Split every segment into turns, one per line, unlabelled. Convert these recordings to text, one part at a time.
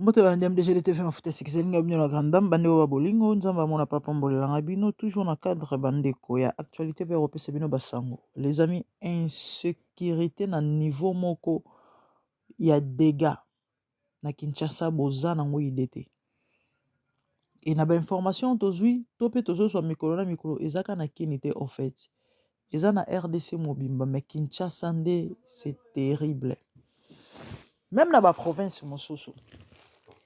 Mbote balandi ya MDG TV mafuta esekiseli ngai bino na grande dame bandeko ba bolingo nzambe amona papa mbolelanga bino toujours na cadre bandeko ya actualité mpe ya kopesa bino basango les amis insécurité na niveau moko ya dégâts na Kinshasa boza nango idée te e na bainformation tozwi to mpe tozozwa mikolo na mikolo eza kaka na kini te au fait eza na RDC mobimba mais Kinshasa nde c'est terrible même na baprovince mosusu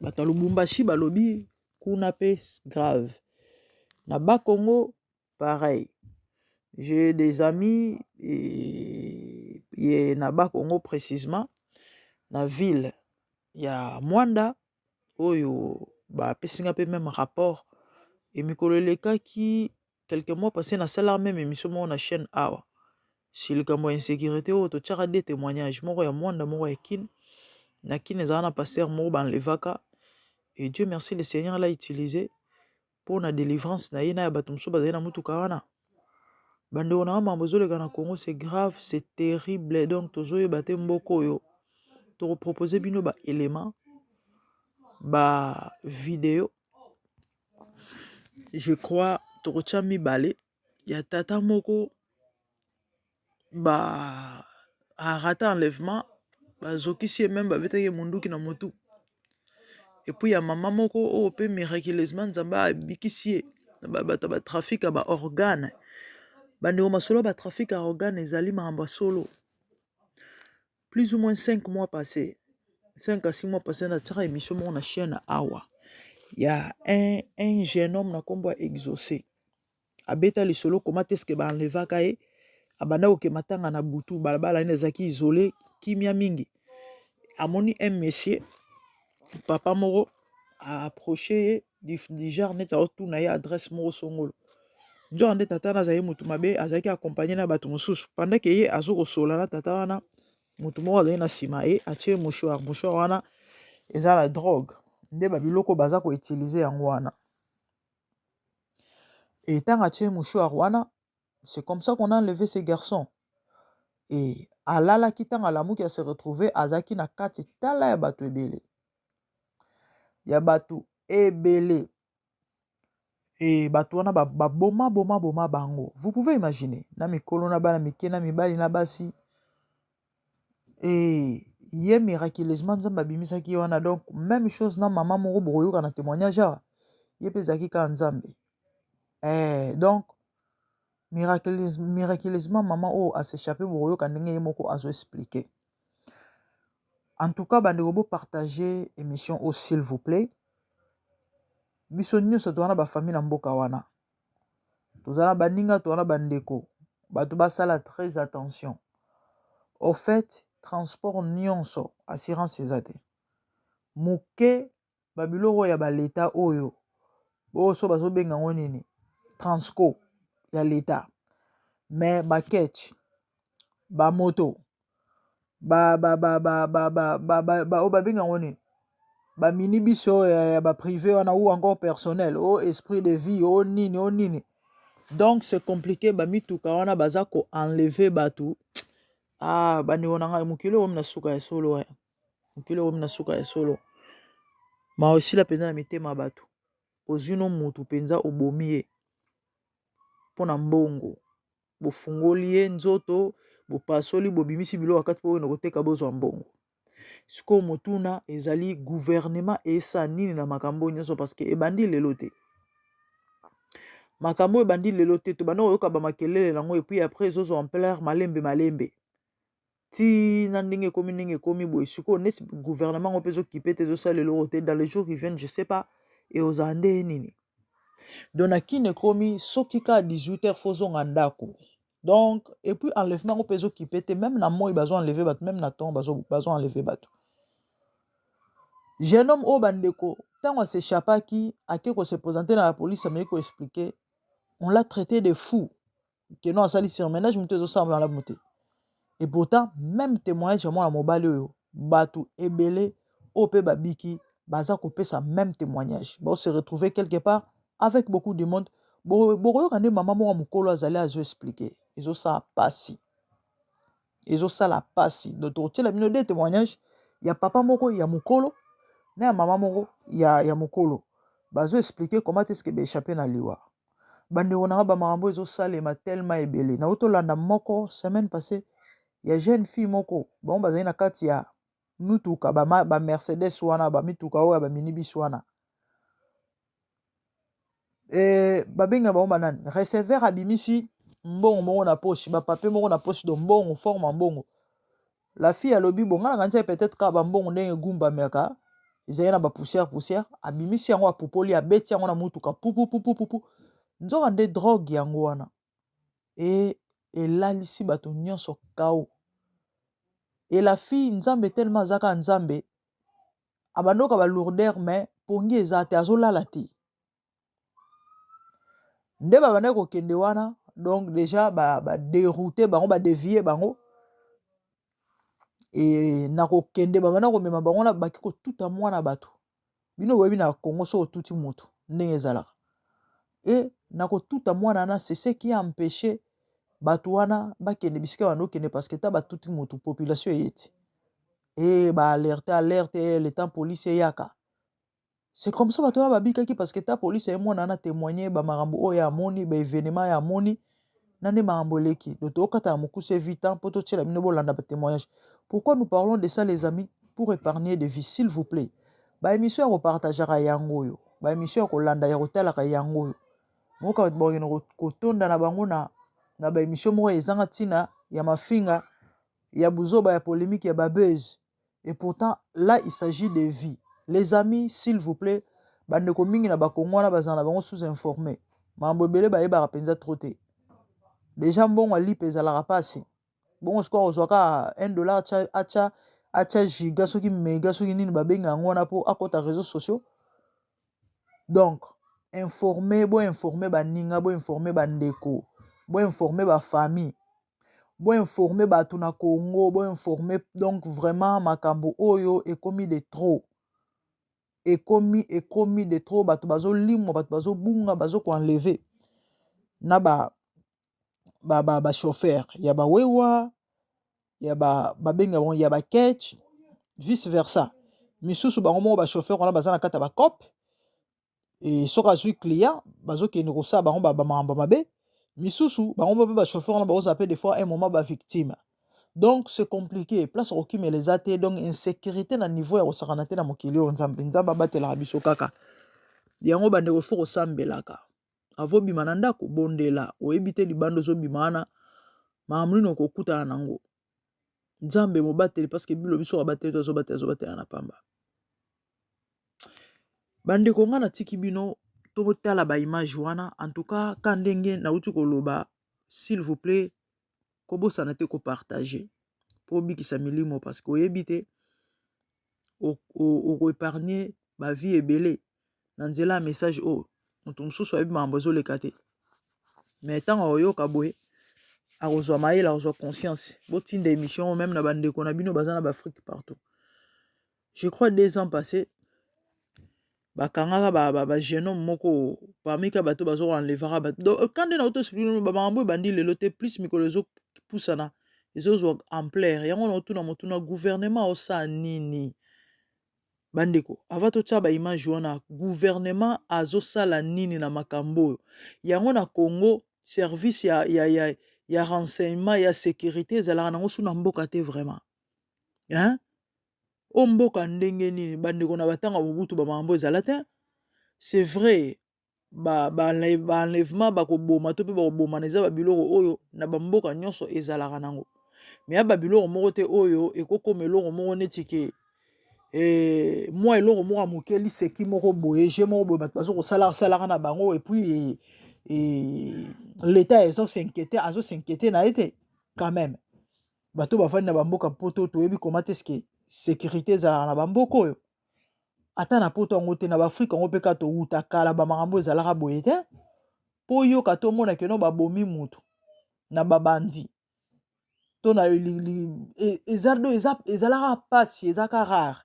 bato ya Lubumbashi balobi kuna mpe grave na Bakongo pareil. J'ai des amis et, et na Bakongo précisément na ville ya Mwanda oyo bapesi nga mpe même rapport e mikolo elekaki quelques mois passé nasalaka même émission moko na chaîne awa si likambo ya insécurité oyo totiaka de témoignage moko ya Mwanda moko ya Kine. Na Kine ezala na pasteur moko baenlevaka et Dieu merci, le Seigneur l'a utilisé mpona délivrance na ye na ya bato mosusu bazali na mutuka wana. Bandeko na nga, makambo ezoleka na Congo, c'est grave, c'est terrible. Donc tozoyeba te mboka oyo tokopropose bino baélément, bavideo. Je crois tokotia mibale ya tata moko ba arater enlèvement, bazokisi ye même, babetaki ye munduki na motu. Et puis ya mama moko oyo mpe miraculeusement Nzambe abikisi ye na bato ya batrafic ya baorgane. Bandeko, masolo ya batrafic ya organe ezali makambo ya solo. Plus ou moins 5 mois passé, 5 à 6 mois passé, natiaka émission moko na chaîne awa ya un jeune homme na nkombo ya Exaucé. Abeta lisolo koma te eske baenlevaka ye, abanda kokema ntanga na butu, balabala nini ezalaki isolé, kimia mingi. Amoni un monsieur, papa moko aapproche ye du genre neti aotuna ye adresse moko songolo. Nzoka nde tata wana azali motu mabe, azalaki accompagné na bato mosusu. Pendant ke ye azokosola na tata wana, motu moko azali na nsima ye, atie mouchoir. Mouchoir wana eza na drogue nde babiloko baza koutiliser yango wana. Et ntango atie mouchoir wana, c'est comme ça qu'on a enlevé ce garçon. Et alalaki, ntango alamuki, ase retrouve azalaki na kati tala ya bato ebele, ya bato ebele. E bato wana baboma boma boma bango. Vous pouvez imaginer, na mikolo, na bana mike, na mibali, na basi. E ye miraculeusement Nzambe abimisaki ye wana. Donc même chose na mama moko bokoyoka na témoignage awa, ye mpe ezalaki kaka Nzambe. Donc miraculeusement mama oyo as'échappe, bokoyoka ndenge ye moko azoexpliquer. En tout cas bandeko, bopartage émission oyo s'il vous plaît. Biso nyonso toza na bafamille na mboka wana, toza na baninga, toza na bandeko. Bato basala très attention. Au fait, transport nyonso assurance eza te. Moke babiloko oyo ya baleta oyo oyo so bazobenga yango nini, Transco ya leta, mais baketch, bamoto, oyo babenga yango nini, baminibus oyo ya baprivé wana ou encore personnel, o Esprit de Vie, o nini o nini. Donc c'est compliqué. Bamituka wana baza koenlever bato. Ah, bandeko na ngai, mokili okomi na suka ya solo. Mokili okomi na suka ya solo. Mawa esila mpenza na mitema ya bato. Ozwi no motu mpenza, obomi ye mpo na mbongo, bofungoli ye nzoto, bopasoli, bobimisi biloko kati mpo okende koteka, bozwa mbongo. Sikoyo motuna ezali: gouvernement esala nini na makambo nyonso? Parce que ebandi lelo te, makambo oyo ebandi lelo te. Tobanda koyoka bamakelele nango et puis après ezozwa ampleur malembe malembe ti na ndenge ekomi, ndenge ekomi boye. Sikoyo neti gouvernement ngo mpe ezokipe te, ezosala eloko te. Dans les jours qui viennent, je sais pas eozala nde nini. Donc na Kini ekomi soki kaka 18 heures, faut ozonga ndako. Donc et puis enlèvement yango mpe ezokipe te. Même na moi bazo enlever bato, même na ntongo bazo enlever bato. Jeune homme oyo, bandeko, ntango as'échappaki, ake kose présenter na la police, ameki koexpliquer, on l'a traité de fou, ke non, asali surmenage, moto ezosala malamu te. Et pourtant même témoignage ya mwana mobali oyo, bato ebele oyo mpe babiki baza kopesa même témoignage, se retrouver quelque part avec beaucoup de monde. Bokoyoka nde mama moko mokolo azali azoexpliquer. Ezosala pasi, ezosala pasi. Donc tokotiela bino de témoignage ya papa moko ya mokolo. na ya mama moko ya mokolo, bazo expliquer comment est-ce que ba échapper na liwa. Bandeko na nga, bamakambo ezosalema tellement ebele. Nauti olanda moko semaine passée ya jeune fille moko, bango bazali na kati ya mituka ba Mercedes wana, bamituka oyo ya baminibus wana, babenga bango banani, receveur abimisi mbongo moko na poche, bapapier moko na poche, do mbongo, forme ya mbongo. La fille alobi: "Bon, nga na kanisa peut-être kaka bambongo ndenge egumbamaka, ezali na bapoussière poussière." Abimisi yango, apupoli, abeti yango na mutuka, pupupupupupu, nzoka nde drogue yango wana. E elalisi bato nyonso kao. E la fille, Nzambe tellement azaka Nzambe, abandoka balourdeur, mais pongi eza te, azolala te. Nde babandaki kokende wana, donc déjà badérouter bango, badévier bango. E na kokende, babanda komema bango wana, baki kotuta mwana bato. Bino boyebi na Congo, so otuti motu ndenge ezalaka. E na kotuta mwana wana, c'est ce qui a empêché bato wana bakende bisika banda okende, parce que ta batuti motu, population eye ti e baalerte, alerte, le temps police eyaka. C'est comme ça bato wana babikaki, parce que ta police aye, mwana wana témoigne bamakambo oyo amoni, baévénement ya amoni na nde makambo eleki. Donc tokata na mokuse vite mpo totiela bino bolanda batémoignage. Pourquoi nous parlons de ça, les amis? Pour épargner des vies, s'il vous plaît. Baémission ya kopartageaka yango oyo, baémission ya kolanda, ya kotalaka yango oyo. Moka bato bakokende kotonda na bango na baémission moko ezanga ntina, ya mafinga, ya buzoba, ya polémique, ya babuzz. Et pourtant là, il s'agit de vie, les amis, s'il vous plaît. Bandeko mingi na Bakongo wana bazala na bango sous informé, makambo ebele bayebaka mpenza trop te. Déjà mbongo alipe ezalaka mpasi bongo, sikoyo akozwaka 1 dollar, atya giga, soki mega, soki nini babenga yango wana, mpo akɔta réseaux sociaux. Donc informe, boinforme baninga, boinforme bandeko, boinforme bafamille, boinforme bato na Congo, boinforme. Donc vraiment makambo oyo ekomi de trop, ekomi de trop. Bato bazolimwa, bato bazobunga, bazokoenlever na bachauffeur ba ya bawewa, ya babenga bango ya baketch, vice versa. Misusu bango moko bachauffeur wana baza na kati ya bacope e, soki azwi client, bazokende kosala bango bamakambo mabe. Misusu bango mpe bachauffeur wana bakozala mpe des fois un moment bavictime. Donc c'est compliqué, place kokimela eza te. Donc insécurité na niveau ya kosakana te na mokili oyo. Nzambe, Nzambe abatelaka biso kaka yango. Bandeko, faut kosambelaka avant obima na ndako, bondela. Oyebi te libanda ozobima wana makambo nini okokutana nango. Nzambe mobateli, parce que bilo biso abateli to azobatela, azobatela na pamba. Bandeko, nga natiki bino totala baimage wana. En tout cas, ka ndenge nauti koloba, s'il vous plaît, kobosana te kopartage mpo obikisa milimo, parce que oyebi te, okoépargne bavie ebele na nzela ya message oyo. Moto mosusu ayebi makambo ezoleka te, mais ntango akoyoka boye, akozwa mayele, akozwa conscience. Botinda émission même na bandeko na bino baza na baafrike partout. Je crois 2 ans passé, bakangaka bajeune homme moko parmi ka bato bazokoenlevaka bato. Donc quand nde na oto bamakambo ebandi lelo te, plus mikolo ezopusana, ezozwa ampleur. Yango na otuna motuna: gouvernement osala nini? Bandeko, avant totia baimage wana, gouvernement azosala nini na makambo oyo? Yango na Congo, service ya renseignement, ya sécurité ezalaka nango su na mboka te vraiment, hein? O mboka ndenge nini, bandeko? Na batango ya Mobutu, bamakambo ezala te. C'est vrai, baenlèvement, bakoboma to mpe bakobomana, eza babiloko oyo na bamboka nyonso ezalaka nango, mais ya babiloko moko te oyo ekokoma eloko moko neti ke mwa eloko moko ya moke, liseki moko boye, je moko boye, bato bazo kosalasalaka na bango, et puis l'État azos'inquiéter, azos'inquiéter na ye te quand même. Bato bafandi na bamboka poto, toyebi koma te ce sécurité ezalaka na bamboka oyo. Ata na poto yango te, na baafrike yango mpe kaka towuta kala, bamakambo ezalaka boye te. Mpo oyoka to omona keno babomi mutu na babandi to na ezalaka mpasi, ezalaka rare.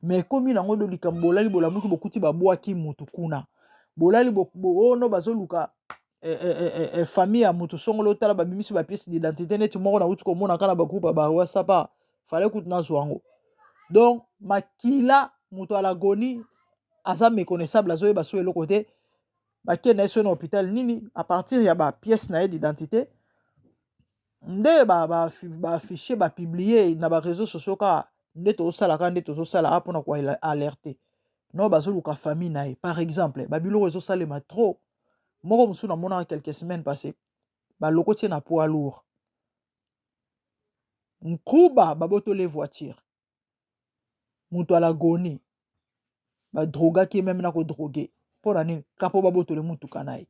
Mais ekomi nango do likambo, bolali, bolamuki, bokuti babwaki mutu kuna, bolali ono bazoluka famille ya motu songolo, otala babimisi bapièce d'identité neti moko nauti komona kaka na bagroupe ya bawhatsapp, fale kutu nazwa yango. Donc makila. moto à l'agonie aza méconnaissable, azoyeba so eloko te, bakende na ye so na hôpital nini, à partir ya bapièce na ye d'identité nde baaffiche, bapublie na baréseaux sociaux kaka nde tozosalaka, nde tozosalaka mpona koalerte no bazoluka famille na ye. Par exemple, babiloko ezosalema trop. Moko mosusu namonaka quelques semaines passé, balokoti ye na poids lourd, nkuba, babotoli voiture, moto à l'agonie, badrogaki ye même na kodroguer. Mpo na nini? Ka mpo babotole mutuka na ye.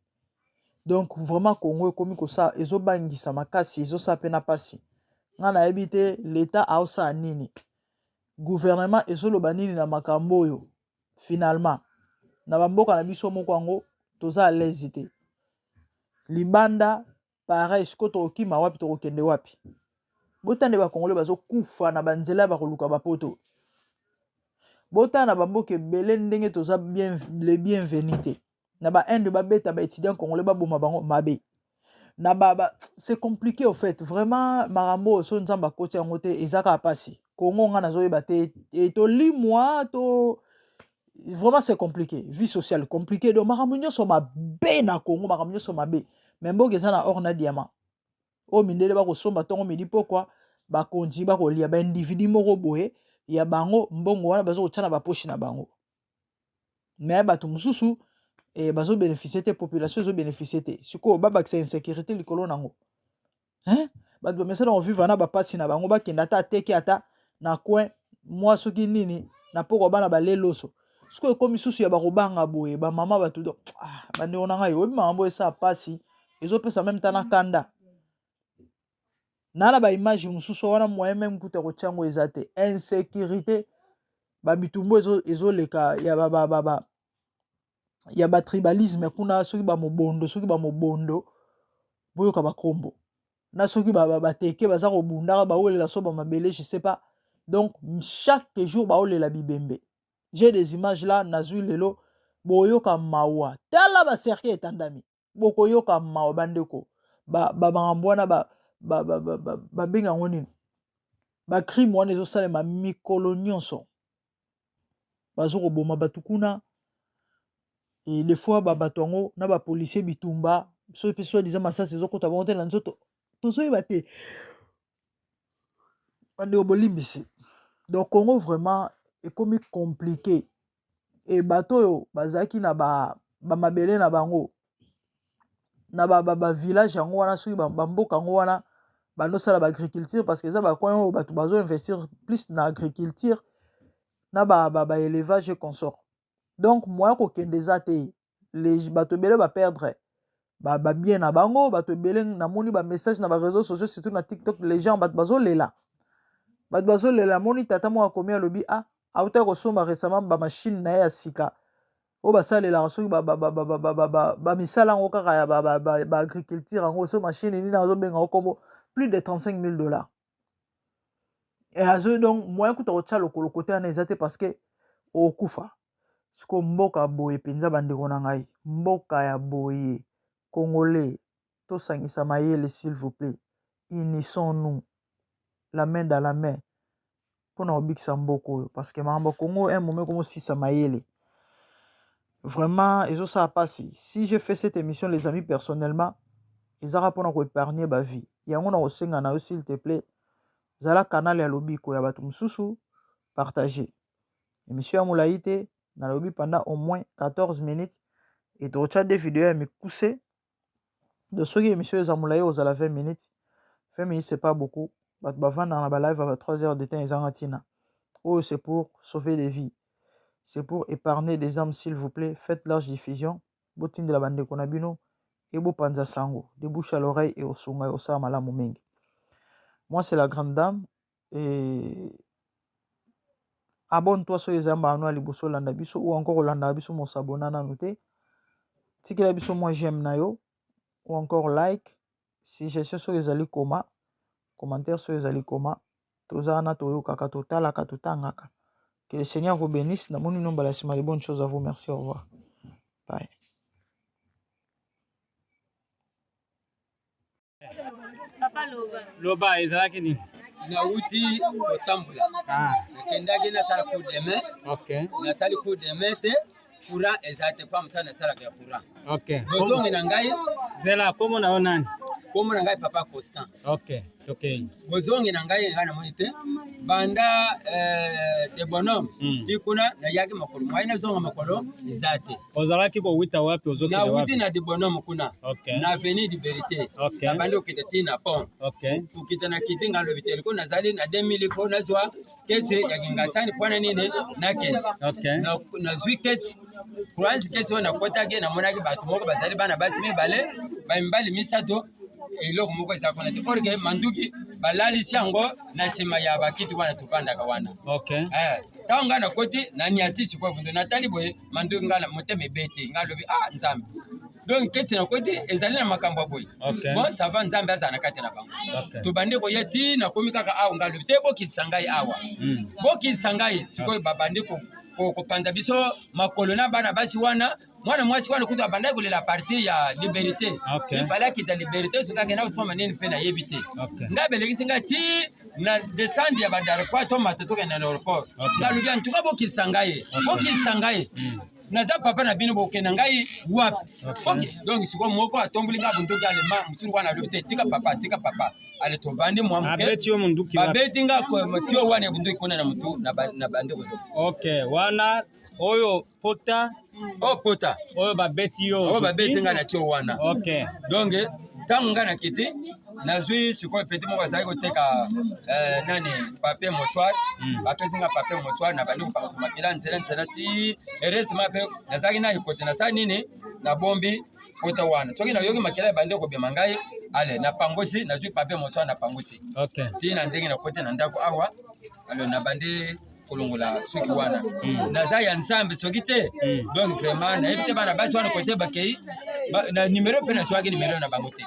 Donc vraiment, Congo ekomi kosala, ezobangisa makasi, ezosala mpe na mpasi. Ngai nayebi te l'État aosala nini, gouvernement ezoloba nini na makambo oyo. Finalement, na bamboka na biso moko yango toza à l'aise te, libanda pareil. Sikoyo tokokima wapi? Tokokende wapi? Botande bakongole bazokufa na banzela ya bakoluka bapoto. Botala na bamboka ebele ndenge toza bien, le bienvenu te. Na bainde babeta baétudiant congolais, baboma bango mabe na ba, c'est compliqué au fait. Vraiment, makambo oyo so Nzambe akoti yango te, eza kaka mpasi. Kongo, nga nazoyeba te tolimwa to. Vraiment, c'est compliqué, vie sociale compliqué. Donc makambo nyonso mabe na Congo, makambo nyonso mabe. Mais mboka eza na or na diamant oyo mindele bakosomba ntongo, midi, pokwa. Bakonzi bakolia, baindividu moko boye ya bango mbongo wana baza kotia na bapoche na bango. Mais bato mosusu bazobénéficie te, population ezobénéficie te. Sikoyo babakisa insécurité likolo nango, hein? Bato bamesana kovivre na bapasi na bango, bakende ata ateki ata na coin mwa soki nini na pokwa, bana baleloso. Sikoyo ekomi susu ya bakobanga boye, bamama, bato do. Ah, bandeko na ngai, oyebi makambo esala pasi, ezopesa même ta na kanda na baimage mosusu wana, moyen même kuta kotia yango eza te. Insécurité, babitumbu ezoleka ya ba, ba, ba, ba, ya batribalisme kuna, soki bamobondo, soki bamobondo, boyoka bakombo na soki bateke baza kobundaka, baolela so bamabele, je sais pas. Donc chaque jour baolela bibembe. J'ai des images là, nazwi lelo, boyoka mawa. Tala bacercueil etandami, bokoyoka mawa. Bandeko, bamakambo wana babenga yango nini? Bacrime wana ezosalema mikolo nyonso, baza koboma bato kuna. Et des fois babato yango na bapolicier, bitumba so mpe soi-disant masasi ezokota bango te na nzoto, tozoyeba te. Bandeko, bolimbisi. Donc Congo vraiment ekomi compliqué. E bato oyo bazalaki na bamabele na bango na bavillage ba yango wana, soki bamboka yango wana bandosala baagriculture, parce que eza bacoin oyo bato bazoinvestir plus na agriculture na baélevage ba, ba et consort. Donc moyen kokende eza te. Bato ebele baperdre babien na bango. Bato ebele, namoni bamessage na baréseaux sociaux, surtout na TikTok, les gens, bato bazolela, bato bazolela. Namoni tata moko akomi, alobi: ah, autaki kosomba récemment bamachine na ye ya sika oyo basalelaka soki bamisala yango kaka ya baagriculture yango, so machine nini azobenga ngo kombo, plus de 35 000 $. Azo donc moyen kuta kotia lokolo kote wana eza te, parce que okufa. Siko mboka boye mpenza, bandeko na ngai, mboka ya boye, congolais, tosangisa mayele, s'il vous plaît. Unissons-nous, la main dans la main, mpona kobikisa mboka oyo, parce que makambo ya Congo, un moment ekomosisa mayele. Vraiment, ezosala mpasi. Si je fais cette émission, les amis, personnellement, ezaka mpona koépargne bavie. Yango na kosenga na yo, s'il te plaît, zala canal ya lobiko ya bato mosusu, partage émission ya molai te. Nalobi pendant au moins 14 minutes et tokotya de video ya mikuse de. Soki émission eza molai, ozala 20 minutes. 20 minutes, c'est pas beaucoup. Bato bavandaka na balive ya ba 3 heures de temps, ezanga ntina. Oyo c'est pour sauver des vies, c'est pour épargner des âmes. S'il vous plaît, faites large diffusion, botindela bandeko na bino e bopanza sango de bouche à l'oreille e osunga, osala malamu mingi. Moi, c'est la grande dame et abonne-toi soki eza mbala ya liboso olanda biso, ou encore olandaka biso, mosabona nanu te, tikela biso mwa j'aime na yo ou encore like, suggestion soki ezali, koma commentaire soki ezali, koma. Toza wana, toyokaka, totalaka, totangaka. Que le Seigneur vous bénisse. Namoni no mbala nsima. De bonnes choses à vous. Merci, au revoir, bye.
Papa, loba. Loba ezalaki nini? Nauti kotambola.
Ah.
Nakendaki nasala coup de main.
Okay.
Nasali coup de main te. Courant eza te mpo mosala nasalaka ya courant.
Okay.
Bozongi na ngai.
Zela, kombo na yo nani?
Kombo na ngai Papa Constant.
Okay, tokei.
Bozongi na ngai ngai namoni te banda eh, de bonhomme mm. ti kuna nayaki makolo mwai nazonga makolo eza te.
Ozalaki kowuta wapi ozokende wapi?
Nawuti na de bonhomme kuna
okay.
na avenue liberté
okay.
nabandi kokita ti na pont
okay.
kokita na kiti ngai lobi te liko nazali na 2000 fo nazwa keti ya Kingasani mpo na nini nakende
okay.
nazwi keti croise keti oyo nakotaki namonaki bato moko bazali bana basi mibale bamibali misato eloko moko eza kuna te orke manduki balalisi yango na nsima ya bakiti wana tofandaka wana
okay.
eh, ntango ngai nakoti naniati sikoyo bundu natali boye manduki ngai na motema ebeti ngai alobi ah nzambe donc keti nakoti ezali na makambo ya boye
okay.
bon ça va nzambe azala na kati na bango
okay.
tobandi koya ti nakomi kaka awa ngai alobi te bokitisa ngai awa bokitisa ngai sikoyo babandi kopanza biso makolo na bana basi wana mwana mwasi wana kutu abandaki kolela partir ya liberté
okay.
ifale akita liberté soki akenda kosomba nini mpe nayebi te
okay.
ngai belekisi ngai ti na descente ya badarkwa tomata tokende na aéroport
okay.
nalobi antuka bokitisa ngai bokitisa ngai naza papa na bino bokenda ngai wapi
okay.
Donc sikoyo moko atomboli ngai bunduki alema mosusu wana alobi te tika papa tika papa ale tovandi mwa moke
abeti yo munduki wapi?
Babeti nga tio wana ya bunduki kuna na motu na bande kozo
okay wana oyo pota
oyo pota
oyo babeti yo
oyo babeti nga na tio wana
okay
donc ntango nga nakiti nazwi sikoyo peti moko azali koteka eh, nani papier mouchoir bapesi nga papier mouchoir nabandi kopakasa makila nzela nzela ti heureusement mpe nazalaki na ekote nasali nini nabombi pota wana soki nayoki makila ebandi kobima ngai ale napangusi nazwi papier mouchoir napangusi
okay.
ti na ndenge nakoti na ndako awa alo nabandi kolongola soki wana naza ya nzambe soki te donc vraiment nayebi te bana basi wana kote bakei na numero mpe nazwaki numero na bango te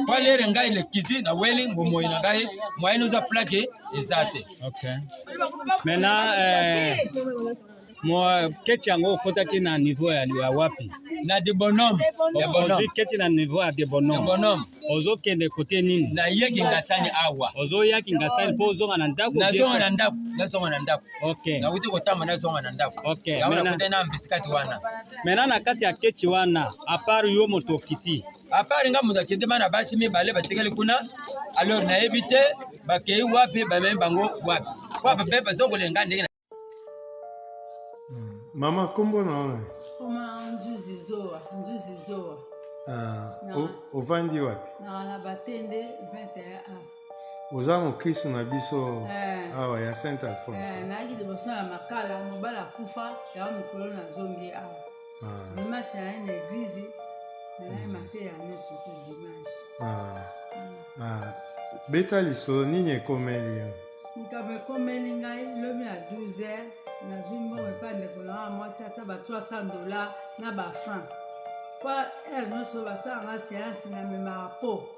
po lere ngai lekiti naweli bomoi na ngai moyen oza plaque eza te
okay. Maintenant eh, mo keti yango okotaki na niveau ya, ya wapi?
Na de bonhomme.
Ya bonhomme. Ozwi keti na niveau ya de bonhomme.
De bonhomme.
Ozokende kote nini?
Naye Kingasani awa.
Ozoya Kingasani mpo ozonga na ndako?
Nazonga na ndako, nazonga na ndako.
Okay.
Nauti kotamba nazonga na ndako.
Okay.
Yango nakutani na mbisikati wana.
Maintenant na kati ya keti wana, à part yo moto okiti.
À part nga moto akiti bana basi mibale batikali kuna. Alors nayebi te bakei wapi bamemi bango wapi. Wapi mpe bazokolenga ndenge
Mama, kombo na yo nani?
Kombo na Nzuzi Zoa, Nzuzi Zoa.
Ah, ovandi wapi?
Na na Batende 21A.
Oza mokristo na biso
eh.
awa ya Saint Alphonse.
Eh, nayaki liboso ya makala, mobali akufa, yango mikolo nazongi awa.
Ah.
Dimanche naye na eglise, naye mateya nyonso te dimanche.
Ah. Ah. Beta lisolo nini ekomeli yo?
Likambo ekomeli ngai lobi na 12 heures nazwi mbongo epai ndeko na nga mwasi ata ba 300 dollars na ba franc po heure nyonso basala nga seance namemaka po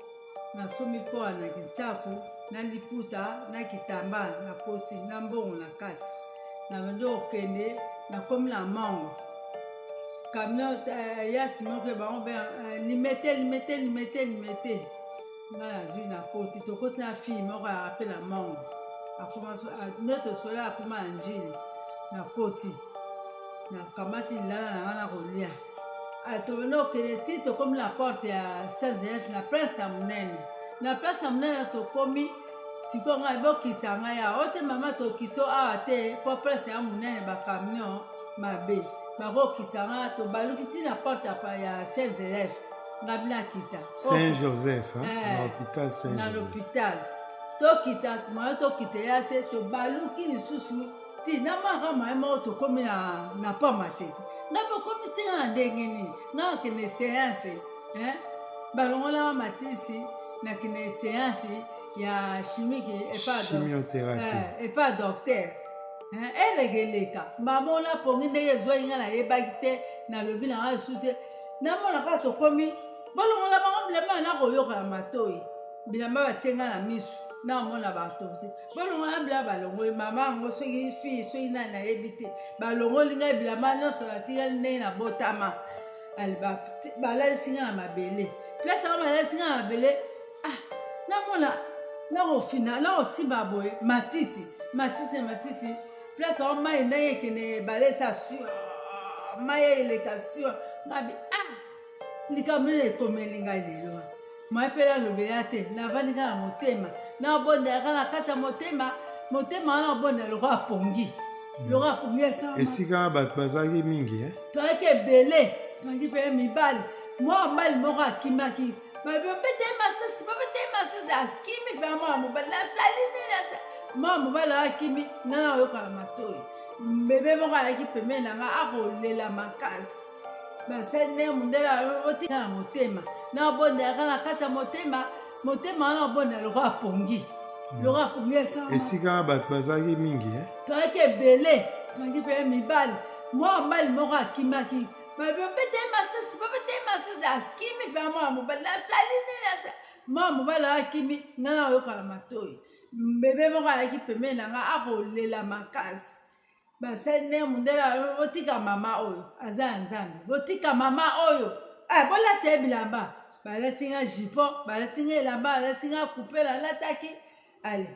nasombi po na kintiaku na liputa na kitambala nakoti na mbongo na kati nabandi kokende nakomi na mango camion eh, yasi moko bango be eh, limete limete limete limete Nga nazwi na koti tokoti na fille moko ya pe na mongo akoma nde tosola akoma na njili na koti nakamati lilala na nga na kolia tobanda kokende ti tokomi na porte ya saint joseph na place ya monene na place ya monene tokomi sikoyo ngai bokitisa ngai awa ote mama tokitisa awa te mpo place ya monene bacamion mabe bakokitisa ngai tobaluki ti na porte ya saint joseph ngabi nakita
saint joseph hein?
Eh,
na hôpital saint
na
joseph
l'hôpital tokita moye tokita ya te tobaluki lisusu ti na maka moye moko tokomi na, na poma te te ngai bokomisi nga na ndenge nini ngai nakende séance hein? balongolaka matisi nakende séance ya chimique epa
chimiothérapie
eh, epa docteur hein? eleka eleka mama ona pongi ndenge ezwaki ngai nayebaki te nalobi na ngai su te Namona kaka tokomi bolongola bango bilamba nakoyoka na matoi bilamba batie ngai na misu naomona bato te bolongola bilamba balongoli mama yango soki fille soki nani nayebi te balongoli ngai bilamba nyonso natikali ndenge nabotama balalisi ngai na mabele place yango balalisi ngai na mabele ah namona Nakofina, nakosimba boye matiti, matiti na matiti, place yango mai ndenge ekende ebale esa sur mai eleka sur ngabi ah likambo nini ekomeli ngai lelo mai mpe nalobela te navandi kaka na motema nabondelaka na kati ya motema motema wana nabondela lokola pongi lokola pongi esala
Esika bato bazalaki mingi eh?
Toyaki ebele, toyaki mpe mibali. Mwana mobali moko akimaki, babete ye masasi, babete ye masasi, akimi mpe mwana mobali nasali nini? Mwana mobali akimi, ngai nayoka na matoi bebe moko ayaki pembeni na ngai akolela makasi. Basali ndenge mondele otika na motema, nabondelaka na kati ya motema, motema wana obondela lokola pongi, lokola pongi esala.
Esika bato bazalaki mingi eh?
Toyaki ebele, toyaki mpe mibali. Mwana mobali moko akimaki, babete ye masasi, babete ye masasi, akimi mpe mwana mobali nasali nini? Mwana mobali akimi, ngai nayoka na matoi bebe moko ayaki pembeni na ngai akolela makasi. Basali ndenge mondele, botika mama oyo aza ya Nzambe, botika mama oyo eh, bolata ye bilamba. Balati nga jupon, balati nga elamba, balati nga coupe, nalataki. Ale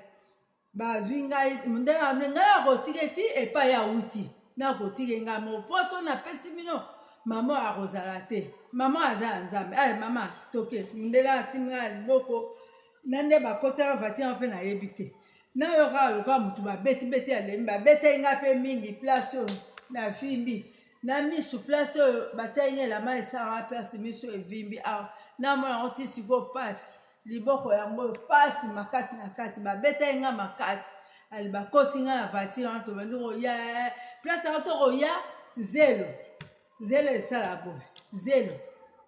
bazwi ngai, mondele ngai nakotika eti epai awuti, nakotika ngai moko mposo napesi bino mama akozala te, mama aza ya Nzambe. Ay mama toke, mondele asimbi ngai na liboko na nde bakosaka voiture mpe nayebi te, nayoka lokola motu babetibeti, alembi, babetaki ngai mpe mingi place oyo navimbi na misu, place oyo batiaki ngai elamba esalaka place misu evimbi awa, namona yango ti sikoyo pasi, liboko yango oyo pasi makasi na kati, babetaki ngai makasi. Ali bakoti ngai na voiture wana, tobandi koya place yango, tokoya zelo, zelo esala boye, zelo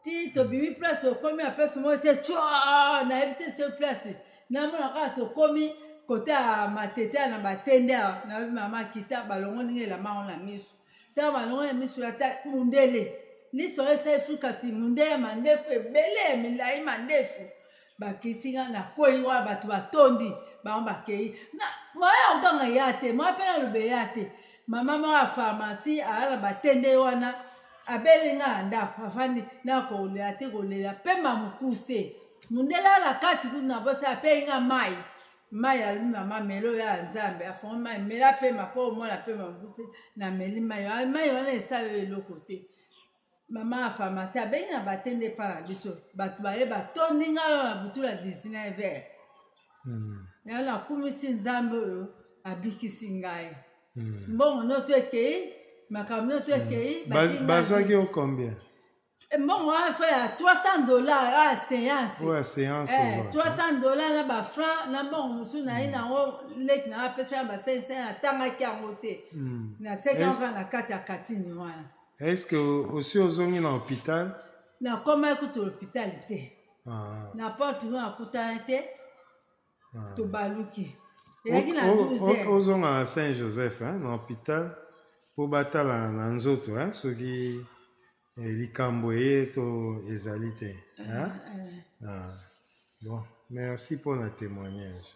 ti tobimi place, okomi na place moko se cwa, nayebi te se place, namona kaka tokomi kote ya Matete ya na batende awa. Nayebi mama kita, balongoli ngai elamba yango na misu. Ntango balongoli na misu, ata mundele liso oyo esali flu, kasi mundele mandefu ebele ya milai, mandefu bakiti nga, nakwei wana, bato batondi, bango bakei moya ya koganga ya te, moya mpe naloba ya te. Mama moko ya pharmacie aya na batende wana, abeli nga na ndako, afandi na kolela te, kolela pema mokuse, mundele na kati kutu na bosa apei nga mai, mai alobi mama melo oyo ya Nzambe, afongo mai, mela pema mpo omona pema mokuse. Nameli mai, mai wana esala oyo eloko te. Mama ya pharmacie abengi na batende epa na biso, bato baye batondi ngai oyo na butu na 19 heures. Yango nakumisi Nzambe oyo abikisi ngai. Mbongo nyonso ekei, makambo nyonso ekei.
Bazwaki yo combien?
Mbongo wana fa ya $300 ya séance.
Oyo ya séance.
Eh, $300 na bafranc na mbongo mosusu na ye nango leki na apesaka ba 500, natangaki yango te, naseki yango kaka na kati ya katini wana.
Est ce que osi ozongi na hôpital?
Nakomaki kutu hôpital te. Na porte ngo nakutana te, tobaluki, eyaki na 12 heures.
Ozonga na Saint Joseph hein, na hôpital mpo batala na nzoto hein, soki likambo eye to ezali te hein? Ah. Bon, merci mpona témoignage.